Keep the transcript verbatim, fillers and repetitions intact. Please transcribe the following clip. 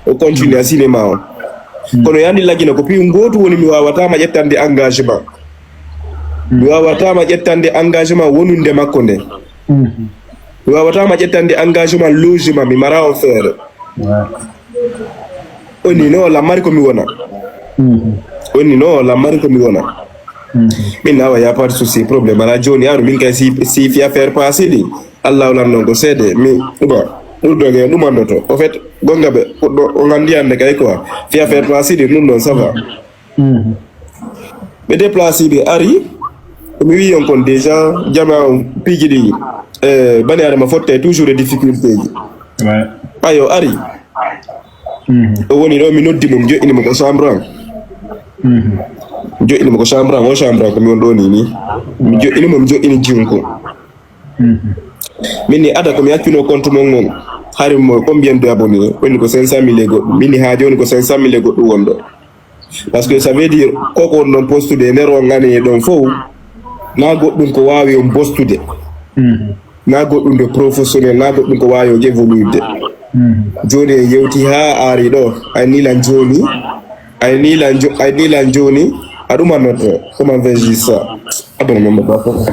O continue a cinéma o. Kono yani lagina ko piyu ngootu woni mi wawatama ƴettande engagement. Mi wawatama ƴettande engagement wonunde makko nde. Mi wawatama ƴettande engagement logement mi mara on feere. Onni no lammari ko mi wona. Onni no lammari ko mi wona. Min awa ya pas de souci problème ala joni aru min kay si si fi affaire passé ɗi. Allah lan non ko seede mi ɗuɗo ɓe ɗumannoto au fait gonga ɓe puɗɗo o gandi hande kay quoi fi affaire place ɗi ɗum ɗon ça va. Ɓe déplacé ɓe ari mi wi on kon déjà jama on piiji ɗi. Eh, bani adama fotte toujours e difficulté ji. Ayo ari. O woni ɗo mi noddi mo mi joɗɗini mo ko chambre am. Joɗɗini mo ko chambre am o chambre am ko mi won ɗo ni ni. Mi joɗɗini mo mi joɗɗini junko. Min ni ada ko mi accunoo compte mon ngon hari mo combien de abonnés woni ko cinq cent mille e goɗɗum min ni haa jooni ko cinq cent mille e goɗɗum wonɗo. Parce que ça veut dire koko on ɗon postude e nder on ngani e ɗon fof na goɗɗum ko waawi on bostude. Na goɗɗum de professionnel na goɗɗum ko waawi on évolude. Jooni en yewti haa ari ɗo ay ni lan jooni. Ay ni lan jo ay ni lan jooni. A ɗumannoto comment vais-je dire ça? Abonnement mo ba fof.